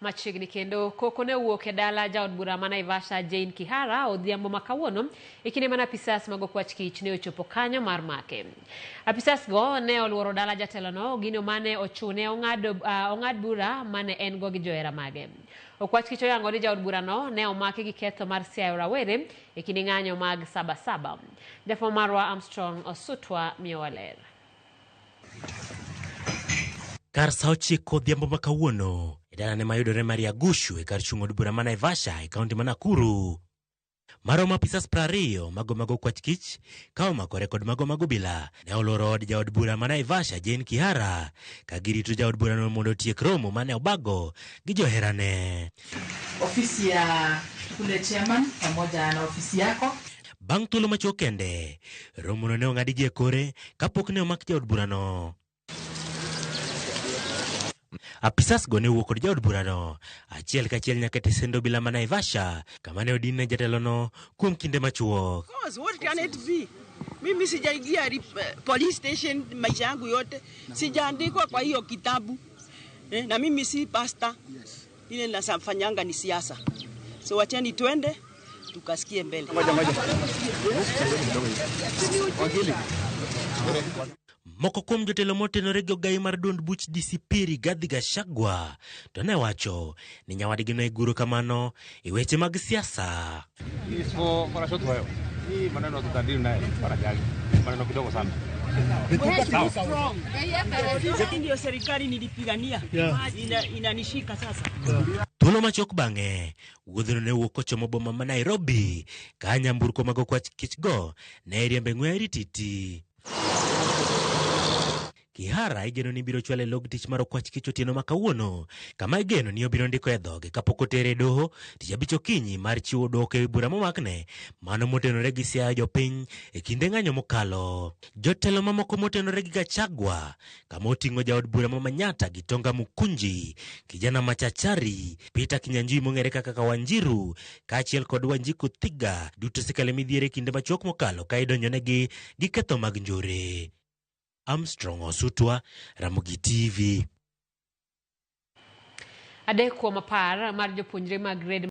Machiegni kendo koko ne owuok e dala jaod bura ma Naivasha Jane Kihara odhiambo ma kawuono e kinde mane apisas mag okwach kich ne ochopo kanyo mar make. Apisas go ne oluoro dala jatelono gino mane ochune ong'ad ong'ad bura mane en go gi johera mage. Okwach kich oyango ni jaod burano ne omaki gi ketho mar siayo rawere e kinde ng'anyo mag saba saba. Jafwambo marwa Armstrong Osutwa miyowa ler. Kar sa 9 odhiambo ma kawuono, e dalane mayudore Mariagushu e kar chung' od bura ma Naivasha e kaunti ma Nakuru. Maromo apisas 20 mago mag okwach kich ka omakore kod mago mag obila ne olworo od jaod bura ma Naivasha Jane Kihara ka girito jaod burano mondo otiek romo mane obago gi joherane. Ofisi ya kule chairman pamoja na ofisi yako. Bang' thuolo machuok kende, romono ne ong'adi gi e kore kapok ne omak jaod burano. Apisas go ne owuok kod jaod burano achiel kachiel nyaka e tesend obila ma Naivasha kama ne odinne jatelono kuom kinde machuok. Course, what can it be? Mimi sijaingia police station maisha yangu yote, sijaandikwa kwa hiyo kitabu eh, na mimi si pastor. Ile nasafanyanga ni siasa, so wacheni twende tukasikie mbele. Moko kuom jotelo motenore gi ogai mar duond buch DCP Rigathi Gachagua to ne wacho ni nyawadgi no iguro kamano e weche mag siasa. Is for a short while. Hii maneno tutadili naye wanajali. Maneno kidogo sana. Hii ndio serikali nilipigania, inanishika sasa. Thuolo machuok bang'e, wuodhno ne owuok kochomo boma ma Nairobi ka nyamburko mag okwach kichgo ne iriembo e ng'we rititi. Kihara igeno ni biro chwale log tich mar okwach kich otieno ma kawuono kama igeno ni obiro ndiko e dhoge kapok otere e doho tich abich okinyi mar chiwo dwoko ewi bura momakne mano motenore gi siayo jopiny e kinde ng'anyo mokalo. Jotelo mamoko motenore gi Gachagua kama oting'o jaod bura ma Manyatta Gitonga Mukunji, kijana machachari Peter Kinyanjui mong'ere kaka Kawanjiru kaachiel kod Wanjiku Thiga duto osekalo e midhiero e kinde machuok mokalo ka idonjonegi gi ketho mag njore. Armstrong Osutwa, Ramogi TV. 3 kuom 10 mar jopuonjre mag grade